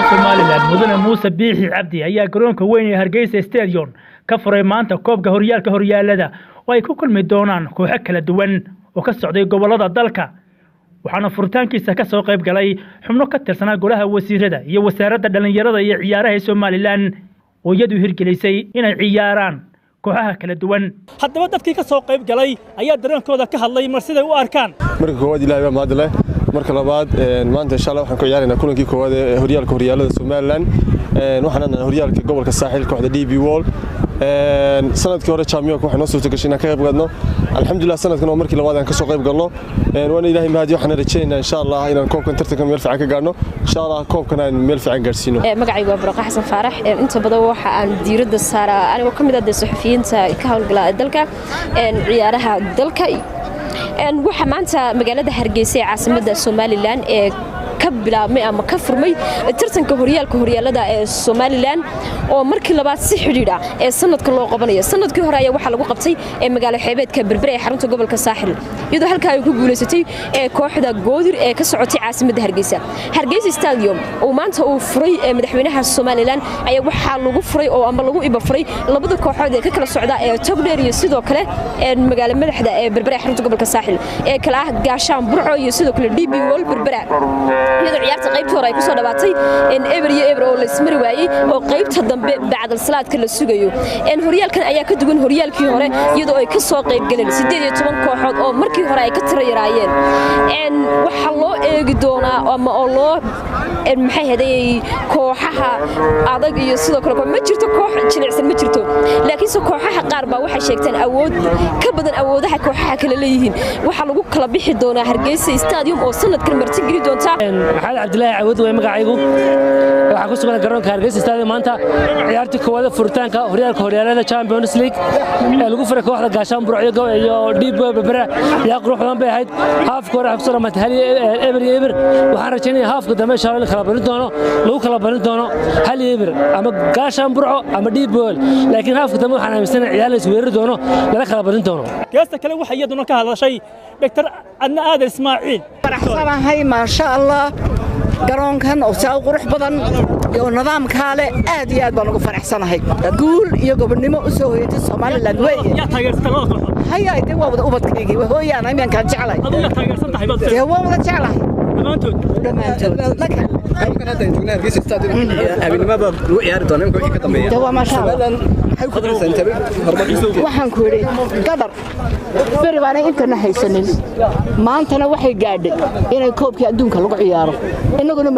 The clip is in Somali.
Somaliland Mudane Muuse Biixi Cabdi ayaa garoonka weyn ee Hargeysa Stadium ka furay maanta koobka horyaalka horyaalada oo ay ku kulmi doonaan kooxo kala duwan oo ka socday gobolada dalka. Waxaana furitaankiisa ka soo qayb galay xubno ka tirsanaa golaha wasiirada iyo wasaaradda dhalinyarada iyo ciyaaraha ee Somaliland oo iyadu hirgelisay inay ciyaaraan kooxaha kala duwan. Haddaba dadkii ka soo qayb galay ayaa dareenkooda ka hadlay mar siday u arkaan. Marka koowaad Ilaahay baa mahad leh. Marka labaad maanta insha Allah waxaan ku ciyaaraynaa kulankii koowaad ee horyaalka horyaalada Somaliland. Waxaan nahay horyaalka gobolka saaxil kooxda DB Wall. Sanadkii hore championka waxaan noo suurta gashay inaan ka qayb galno. Alxamdulillah sanadkan oo markii labaad aan ka soo qayb galno. Waana Ilaahay mahadi, waxaan rajaynaynaa insha Allah inaan koobkan tartanka meel fiican ka gaarno. Insha Allah koobkan aan meel fiican gaarsiino. Magacaygu waa Barqa Xasan Faarax. Inta badan waxa aan diiradda saaraa anigoo ka mid ah suxufiyiinta ka howlgala dalka ciyaaraha dalka. Waxa maanta magaalada Hargeysa ee caasimadda Somaliland ee ka bilaabmay ama ka furmay tartanka horyaalka horyaalada ee Somaliland oo markii labaad si xidhiidh ah ee sanadka loo qabanayo. Sanadkii hore ayaa waxaa lagu qabtay ee magaalo xeebeedka Berbera ee xarunta gobolka Saaxil, iyadoo halkaa ay ku guuleysatay ee kooxda Goodir ee ka socotay caasimadda Hargeysa. Hargeysa Stadium oo maanta uu furay ee madaxweynaha Somaliland ayaa waxaa lagu furay oo ama lagu iba furay labada kooxood ee ka kala socda ee Togdheer iyo sidoo kale ee magaalo madaxda ee Berbera ee xarunta gobolka Saaxil ee kala ah Gaashaan Burco iyo sidoo kale DB Wall Berbera, iyadoo ciyaarta qaybtii hore ay ku soo dhawaatay in eber iyo eber oo la ismari waayey oo qaybta dambe bacdal salaadka la sugayo. Horyaalkan ayaa ka duwan horyaalkii hore, iyadoo ay ka soo qayb galeen 18 kooxood oo markii hore ay ka tiro yaraayeen. Waxaa loo eegi doonaa ama oo loo maxay haday kooxaha adag iyo sidoo kale ma jirto koox jilicsan, ma jirto, laakiinse kooxaha qaar baa waxay sheegteen awood ka badan awoodaha kooxaha kale leeyihiin. Waxaa lagu kala bixi doonaa Hargeysa Stadium oo sanadkan martigeli doonta. Maxamed Cabdilaahi Cawad way magacaygu. Waxaan ku sugan garoonka Hargeysa Stadium maanta ciyaartii koowaad furitaanka horyaalka horyaalada Champions League ee lagu furay kooxda Gaashaan Burco iyo DB Berbera. Ciyaar qurux badan bay ahayd. Haafka hore waxaa ku soo dhamaatay hal eber iyo eber. Waxaan rajaynayaa haafka dambe insha Allah kala barin doono, lagu kala barin doono hal iyo eber ama Gaashaan Burco ama DB Wall, laakiin haafka dambe waxaan aaminsanahay ciyaar la isweerari doono, lala kala barin doono. Geesta kale waxaa iyaduna ka hadashay Dr. Adna Aadan Ismaaciil. Faraxsanahay, maasha Allah, garoonkan oo saa u qurux badan iyo nidaamkaa leh aad iyo aad baan ugu faraxsanahay. Guul iyo gobonnimo u soo hoyatay Somaliland weeye. Yaa taageersan labada kooxood? Haya, dee waa wada ubadkaygii, waa hooyaan imyankaan jeclahay. Adigu yaa taageersan tahay baad? Dee waan wada jeclahay. Dhammaantood. Dhammaantood. Habeenimada lagu ciyaari doona imika wixii ka dambeeya. Dee waa maasha Allah. Maxay ku daraysaa intee horumar? Waxaan ku idhi Gadar beri baanay intana haysanin, maantana waxay gaadhay inay koobkii adduunka lagu ciyaaro innaguna.